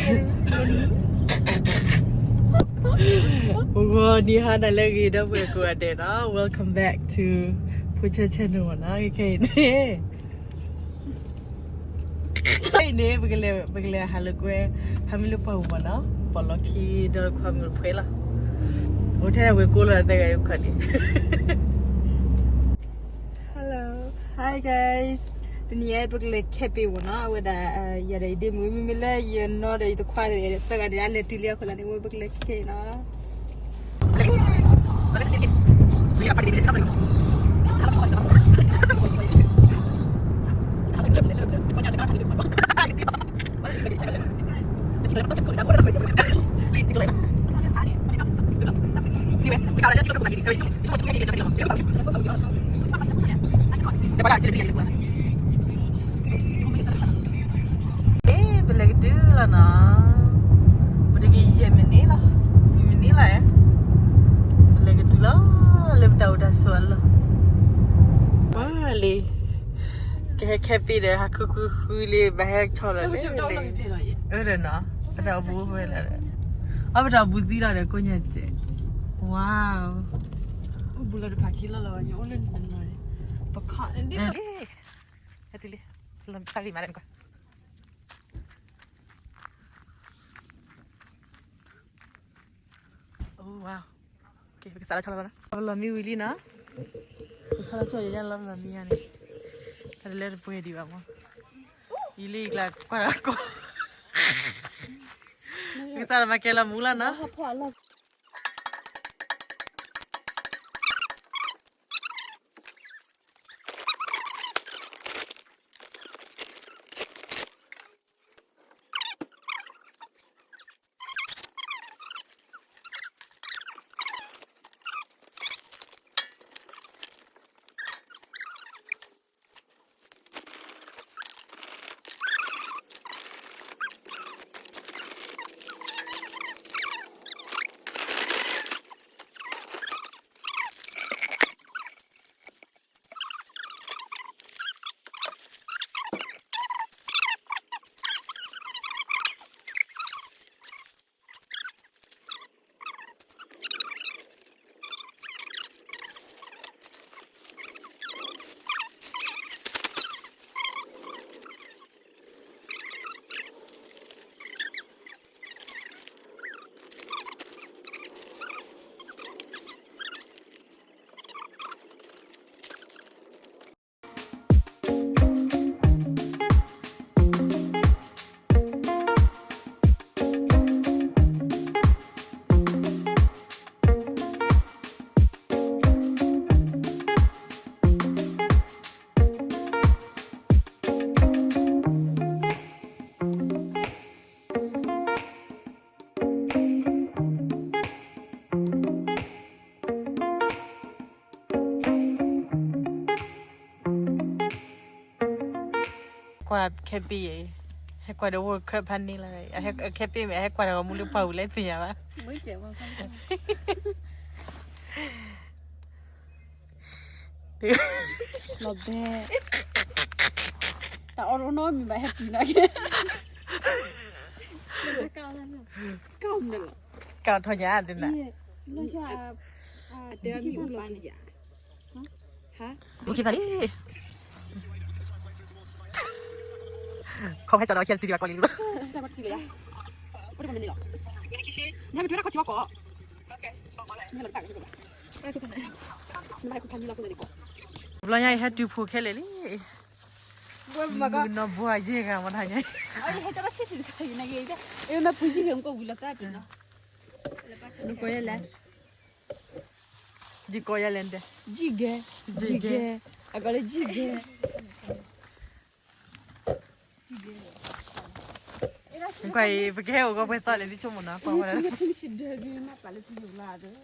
ဂီၤနံၤဟါနၤလၢအဂ့ၤ ဒီပုၢ်ဝဲၢ်ကိးဂၤဒဲးနီၤ, welcome back to ဖိဆၢ channel နီၤ, ခဲအံၤန့ၣ် ခဲအံၤန့ၣ် ပကလဲၤ ပကလဲၤဟးလိာ်ကွဲ ဟးမ့ၢ်လၢပှၢ်ပူၤမးနီၤ, ပီၣ်လီၢ်ခံဒီးခွါမုၣ်တဖှဲးလီၤ, အိၣ်ထဲဒၣ်ဝဲကိးလီၤသဲဂၤယခီၣ်န့ၣ် Hello, hi guys. တနံၤအံၤ ပကလဲၤ camping မ့ၢ်နီၤ, အဝဲဒၣ် ယၤဒီးယဒ့မုၣ် မ့မ့ၢ်လၢယနီၢ်ဒီးယတခွါဒီး သၢဂၤန့ၣ် အလဲၤတုၤလံအဃိသတးန့ၣ် ဝဲပကလဲၤ camping နီၤ. ပလဲၤကတုၤလီၤနီၤ, ပတဂ့ၤယဲၢ်မံးနံးလီၤ, ယဲၢ်မံးနံးလီၤ, ပလဲၤကတုၤလီၤ လၢပတၢ်အိၣ်တၢ်ဆိးအလီၢ်, ပှၤလံ ကဟဲ camping ဒီး ဟးဃုဃုဃုလံ ဘၣ်ဟဲထီၣ်လီၤလံ, အၢဒီးနီၤ, ပတၢ်အိၣ်ဘူးဝဲလီၤ, အပတၢ်အိၣ်ဘူးသံလီၤဒီး ကိးညါစဲး, wow, အိၣ်ဘူးလီၤတဖၣ်ခံလီၤလီၤ, ပခီၣ်, ဟဲတုၤလံ, လီၤတၢ်ဂ့ၤမးလၢနကွၢ် Oh, wow. ပကစးလီၤဆီလီၤဘၣ်နီၤ, ပလီၤမံဝံၤလံနီၤ, ပဆီလီၤဆီယဲၢ်လီၤ ပလီၤမံယါန့ၣ်, တၢ်တလၢတပှဲၤဒံးဘၣ်မး, ယလံယကျါကွၢ်တၢ်ကိး, ပကစးလီၤမၤကဲလီၤမူလီၤနီၤ.ကွၢ် camping အံၤ, ဟဲကွၢ်ဒီး World Cup ဖးန့ၣ်လီၤ, အဟဲ camping မ့ၢ် အဟဲကွၢ်တၢ်ဂီၤမူလၢပှၢ်ပူၤလဲၣ်သ့ၣ်ညါဘၣ်. လီၤဘဲ, တၢ်အီၣ်တအိၣ်နီတမံၤဘၣ် ဟဲပျံၤနီၤက့ၤ, ကၢ်ထီၣ်ညါဒ်နၤ, တဲမံၤအူလီၤန့ၣ်ယါ ဟါ, အိၣ်က့ၤသးလံ, ခီဖျိကၠီဒီး ဟဲတုၤဒံးဘၣ်ကီးလံလံဘၣ်, နမ့ၢ်ထူးတၢ်ခီၣ်ထံးဝဲကီး, ဘျီညါအံၤ ဟဲတုၤဖိခဲလၢာ်လံ, မုၢ်နီၢ်ဘှါယဲၢ်ဂၤမ့ၢ်တဟါညါအံၤ, နကိးယဲၢ်လဲၣ်, ယကိးယဲၢ်လဲၣ်, ယံၢ်ဂဲ, ယံၢ်ဂဲ, အကိးလၢယံၢ်ဂဲ. နကွၢ်အံၤ ပကဟဲအိၣ်ဂီၤပှဲၤသီလဲၣ် ဒ်ဆိကမိၣ်နီၤ, ပှၤဝဲဒၣ်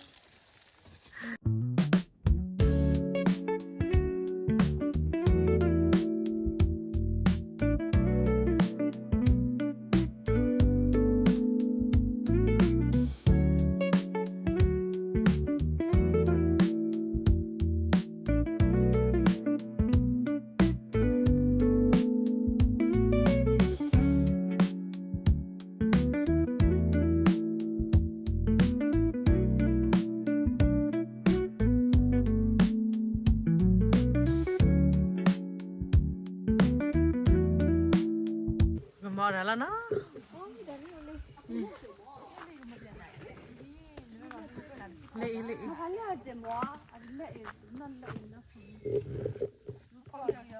လၢအံၤ လၢအံၤ အီၣ်ဝံၤလံ ခဲ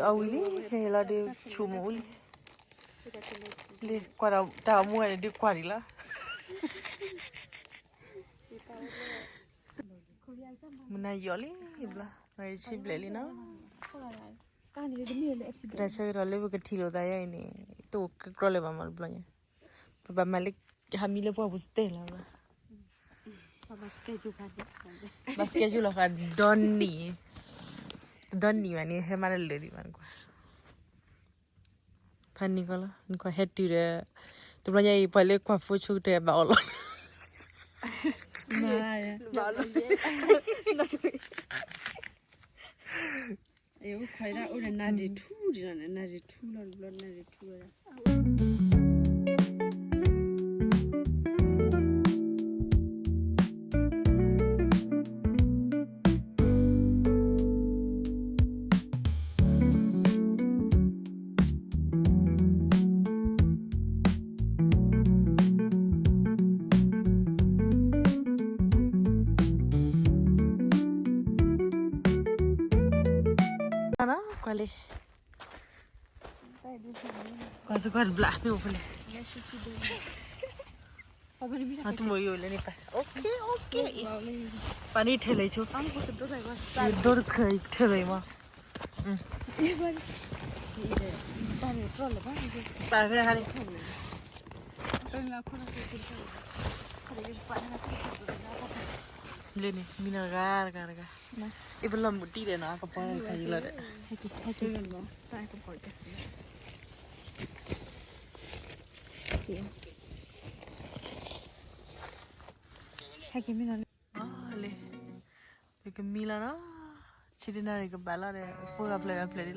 အံၤလီၤဒီး ဆူၣ်မူလံ, လံ ကွၢ်ဒီးတၢ်အမူန့ၣ်ဒုးကွၢ်ဒံးလီၤ, မုၢ်နၤယီၤလံဘျီ, မၤရံဆံဘျဲၣ်လံနီၤ, ကတၢၢ်ဆၢကတီၢ်လၢပကထံၣ်လိာ်သးယါအံၤန့ၣ် တအိၣ်ကကြၢးလၢၤဘၣ်မးတဘျီညါ, ပဘၣ်မၤလၢ ဟးမံလၢပှၢ်ပူၤစတဲလီၤဘျီ ဘၣ် schedule လီၤဃာ်ဒီနံၣ်, ဒီနံၣ်ဘၣ်န့ၣ် ဟဲမၤတလၢာ်ဒံးဘၣ်နကွၢ်, ဖးနံၤကီလီၤ နကွၢ်ဟဲတုၤဒီး, တဘျီညါအံၤ ပှၤလၢကွၢ် photo ကတၢၢ်ဘၣ်အီၣ်လီၤ, အိၣ်ခိးဒၣ်အိၣ်ဒီးနၤဒ့ထူဒံးလီၤန့ၣ် နၤဒ့ထူလီၤတဘျီ နၤဒ့ထူဝဲဒၣ် ကွၢ်လံ, ကွၢ်စကွၢ်တဘျး မ့ၢ်အိၣ်ဖဲလဲၣ်, အတမိၢ်ယိာ်လဲၣ်န့ၣ်ပၢ်, ပၢ်န့ၣ်ထဲလဲၣ်ဆိ, ဒိတခၢၣ်ထဲလဲၣ်မး, ပၢ်ဖဲခါန့ၣ် လၢန့ၣ် မံနီၤတဂၤတဂၤတဂၤ, အ့ၣ် ပလီၢ်မုာ်တံၢ်ဒီးနီၤ အကပီၤတခါယံၤလီၤဒီး, ဟဲက့ၤမံနီၤ, လၢ ပကမံလီၤနီၤ, ဆံတနၣ်ရံၣ်ကဘၣ်လီၤဒီး ဖိဂၤဖျၢၣ်ဂၤဖျၢၣ်ဒံးလီၤ,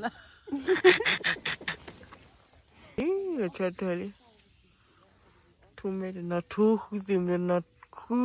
အ့ၣ် ဆၢထၢၣ်လံ, ထူမဲာ်တနီၤထူ ဃုသ့ၣ်မုၣ်တနီၤဃု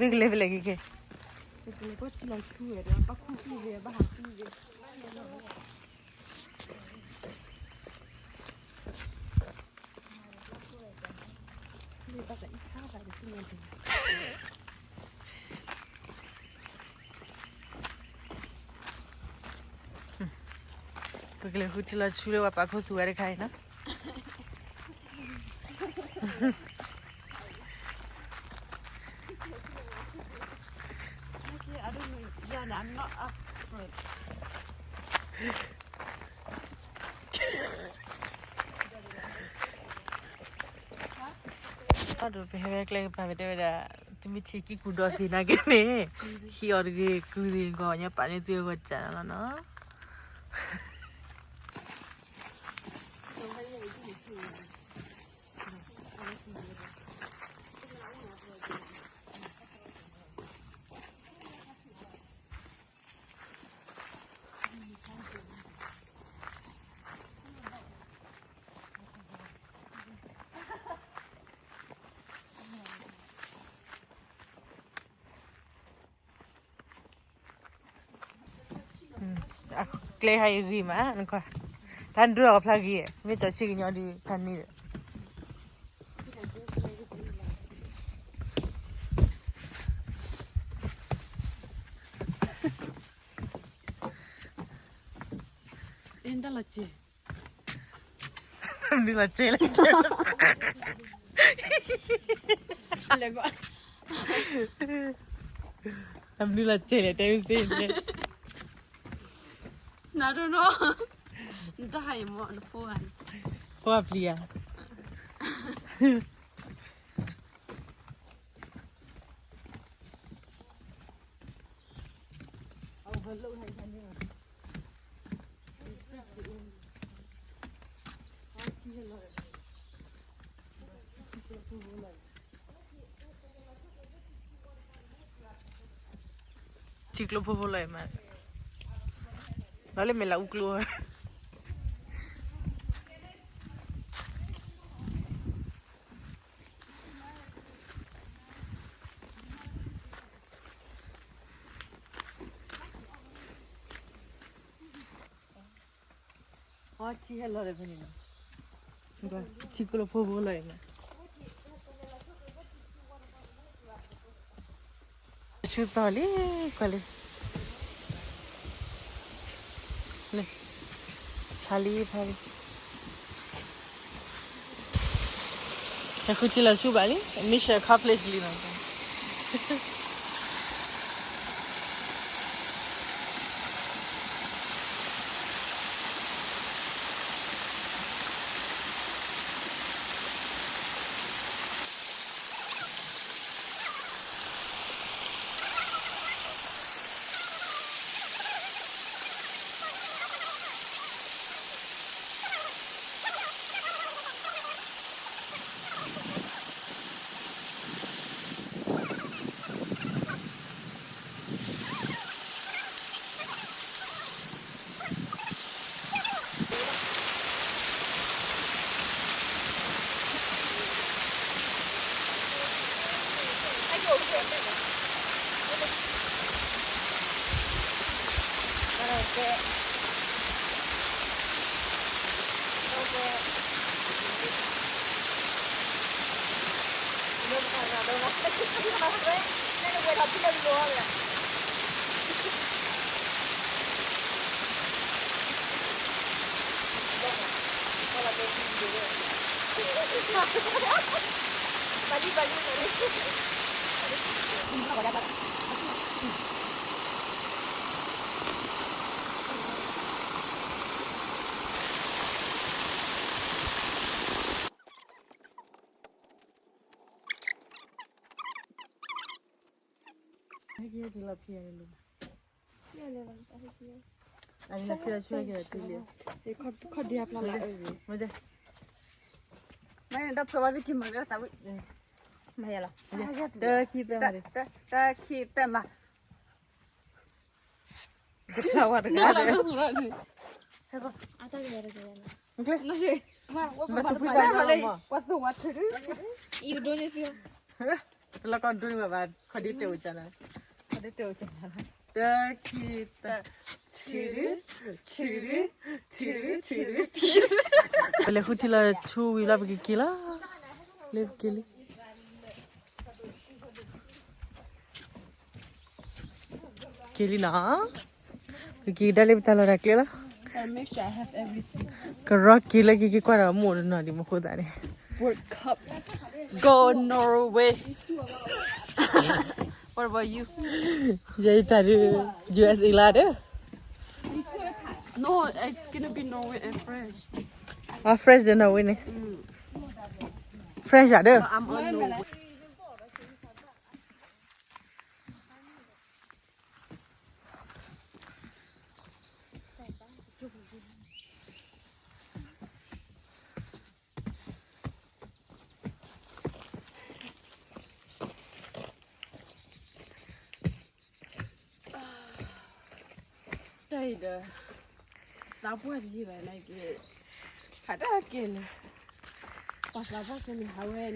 သုကလဲၤဖဲလဲၣ်က့ၤက့ၤ, ပကလဲၤဃုထံလီၤဆူလၢပှၤပာ်ခူသူၣ်ဝဲတခါအံၤနီၤ. အဒိ ပဟဲဝဲကျဲကပၤ ပတဲဝဲဒၣ် တမ့ၢ်ထံကံၢ်ကူၣ်ဒီး သ့ၣ်နာ်က့န့ၣ် ဟံးအီၤတဂ့ၤ ကုၢ်သ့ၣ်ကီး ညါပာ်န့ၢ်သုအဂီၢ်စၢ်လီၤနီၤ. ကျဲဟးအံၤဂ့ၤမး နကွၢ်, တၢ်ဒုးအီၤကဖျါဂ့ၤ, မ့ၢ်ကၠီဆံကညီဒုးဖးန့ၣ်ဒီး တၢ်လီၤစဲး, တၢ်မနုၤလီၤစဲးလဲၣ်, တၢ်မနုၤလီၤစဲးလဲၣ် တဲဝဲစ့ၢ်, နဒိၣ်နီၤ, နတၢ်ဟးယမီၢ်နဖိဧါ, ဖိအပျံၤဧါ. ထံကျိဖိဖိလီၤအံၤမး, လီၤလၢမဲာ်လးအူကျိ ထံဟဲလီၤဒီးဖဲန့ၣ်လီၤ, ထံကျိဖိဖိလီၤအံၤမး. ဆူသီလံ, ကွၢ်လံ, လံ, ဖးလံ, ဖးလံ. ဟဲဃုထံလီၤဆူဘၣ်လံ, mission accomplished လံနီၤ. မ့ၢ်ဒီးဖဲဝဲလၢက့ၤမၤကဲသးဝံၣ်, မ့ၢ်လီၤ, တၢ်ခံသၢမး, တၢ်ခံသၢမး, ကဖျါဝဲတဂၤ, ပလီၢ်ကီၢ်ဒိန့ၣ်ဘၣ်ဘၣ်, ခီဒ့တဲအိၣ်ကနၤ, ခီဒ့တဲအိၣ်ကနၤ, တၢ်ခံသၢ, ထုဒု, ထုဒု, ထုဒု, ထုဒု, ထုဒု, ပလဲၤဃုထံလီၤဆူဝံၤလီၤ ပကက့ၤလီၤ, လၢပက့ၤလံ က့ၤလံနီၤ, ကက့ၤကဒါလၢပတၢ်လီၢ်တၢ်ကျဲလီၤ, ကရီက့ၤလၢကက့ၤကွၢ်ဒီးမိၢ်တနီၤဒံးမ့ၢ်ဃိသတးန့ၣ်, World Cup, go Norway, what about you, ယဲယတၢ်ဒုး, U S A လၢဒီး, no, it's gonna be Norway and France, အ France ဒီး Norway န့ၣ်, France ဒီး တၢ်အံၤဒီး, သးပှၢ်တယံာ်ဘၣ်နာ်က့, ဖးတၢ်ကဲလၢာ်, ပှၤသးပှၢ်စ့ၢ်န့ၣ် ဟးဝဲ,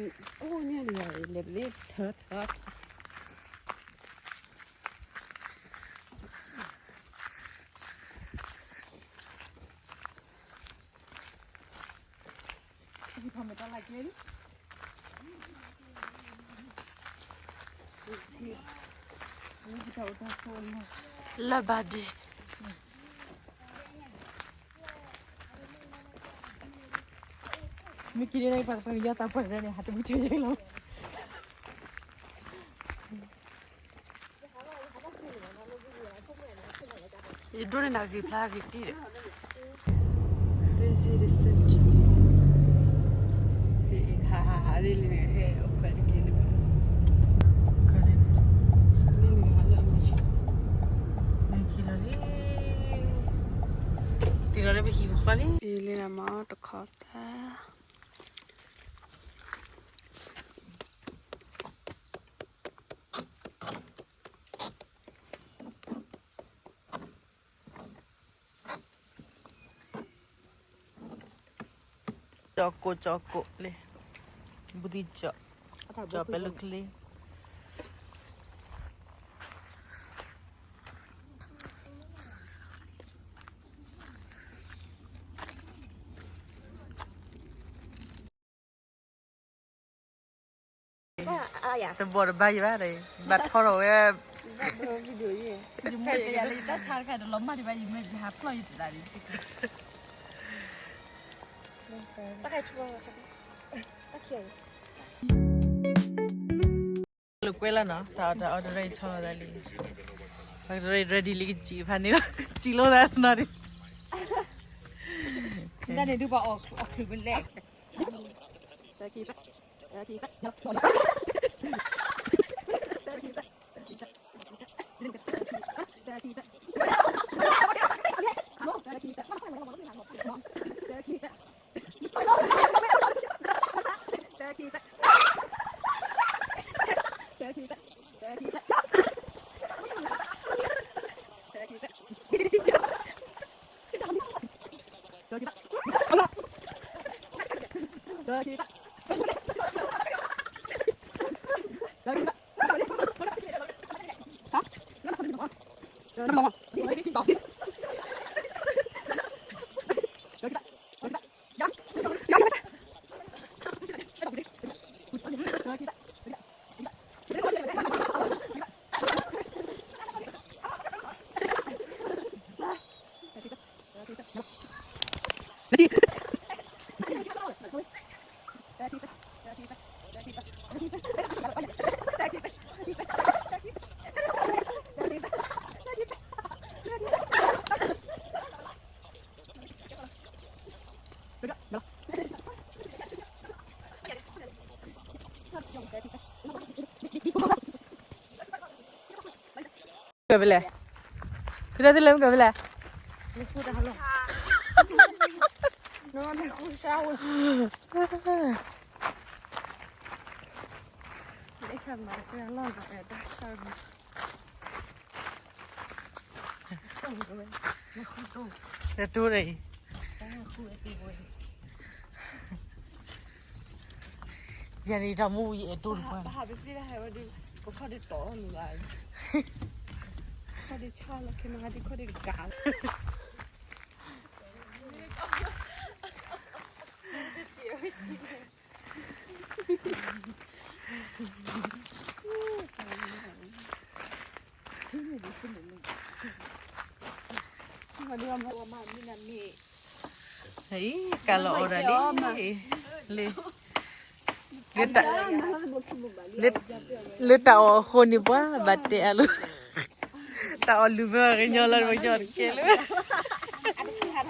အိၣ်ညါန့ၣ် လဲၤပလ့ထၢထၢ လၢဘၣ်ဒ့, မ့ၢ်က့ၤန့ၣ် ပှၤကညီသးပှၢ်တဂၤန့ၣ် ဟးတမုာ်တယဲလီၤ. ယဒိးန့ၢ်နၤဂ့ၤဖျါဂ့ၤတံၢ်ဒီး, busy reception, ဟးဟးဟးလံန့ၣ် ဟဲအိၣ်ဖှဲးတက့ၢ်န့ၣ်, လံန့ၣ်ဟးလၢအမ့ၢ်, မ့ၢ်ခံလီၤလံ, တုၤလီၤလၢပဟံၣ်ပဃီလံ, အံၤလံနမၤအီၣ်တခီတၢ် ကၠီကိၣ် ကၠီကိၣ်လံ, ဘူးဒံကၠီ, ကၠီပဲလၢကလံၤ. တဘီၣ်တဘါယံၤဘၣ်ဒီး ဘၣ်ထီထီၣ်ဝဲ, ယမ့ၢ်တယၤလၢယတၢ်ဆါတခါဒီး လီၤမၢ်ဒံးဘၣ် ယမ့ၢ်ယဟးဖျီၣ်ယသးဒံး, လၢကွဲလၢနီၤ တၢ်အီၣ်တၢ်အီတရၢအံၤဆီလီၤသးလံ, တရၢ ready လံကစံးဖးန့ၣ်လီၤ, စံးလိာ်သးနီၤဒံး, တၢ်န့ၣ်ဒုးပှၤအီၣ်ချုးပလဲၣ်. ကၢၢ်ဖဲလဲၣ်, သုတၢ်တလဲၣ်မ့ၢ်ကၢၢ်ဖဲလဲၣ်. အဲၣ်တိၢ်ဒီးအံၤ, ယၤန့ၣ်တၢ်မူယအဲၣ်တိၢ်တပှၢ်, ပခီၣ်ဒုးတီၢ်မူဘၣ်, ခီၣ်ဒုးဆါလီၤခဲမးဒုးခီၣ်ဒုးတကးလီၤ. အံၤ ကလီၤအီၣ်ဒၣ်လံ, လၢ လၢတၢ်အီၣ်အဃိန့ၣ်ပှၤဘၣ်တဲအလိၤ, တၢ်အီၣ်လုၢ်မ့ၢ်ကညီလီၤ ပကညီတကဲလၢ ဒုး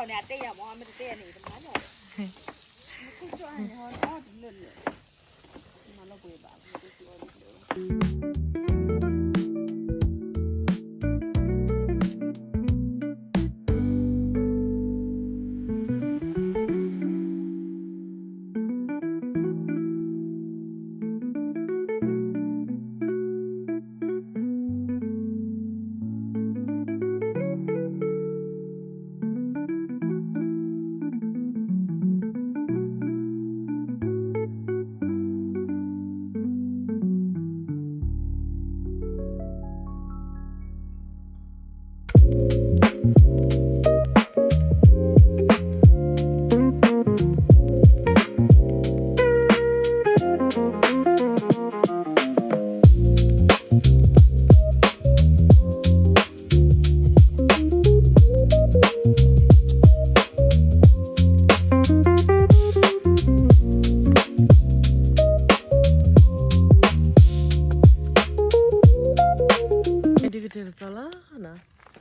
ကတၢၢ်တသီလီၤနီၤ,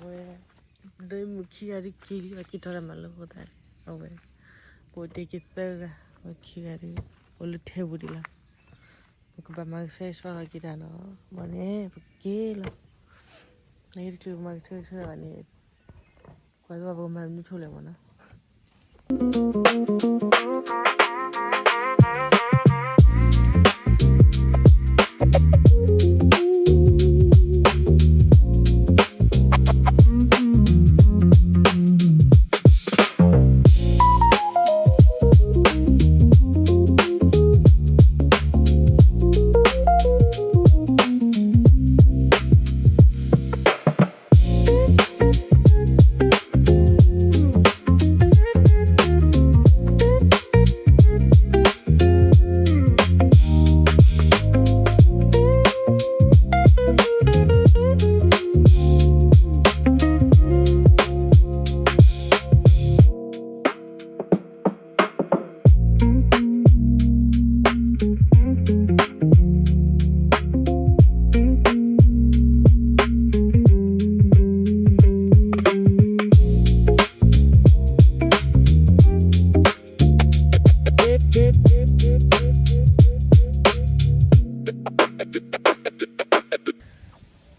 ဝဲ ဒီးမုၢ်ခံဂၤဒုးက့ၤလံ ပှၤက့ၤထီၣ်တၢ်မၤလၢပသး, အဝဲ ပအိၣ်တ့ၢ်က့ၤသၢဂၤ, မုၢ်ခံဂၤဒုး အိၣ်လၢထဲပူၤဒံးလီၤ, ပကဘၣ်မၤကဆှဲကဆှီထီၣ်က့ၤတၢ်နီၤ, ဘၣ်န့ၣ် ပကက့ၤလီၤ, နတချုးပမၤကဆှဲကဆှီဘၣ်န့ၣ် ကွၢ်သိပကမၤမနုၤဆိလဲၣ်မနီၤ.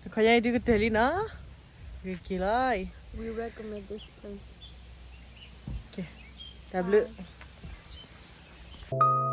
တခီညါအံၤဒုးကတၢၢ်လံနီၤ, ကက့ၤလီၤအံၤ, We recommend this place. ကဲ, တၢ်ဘျုး.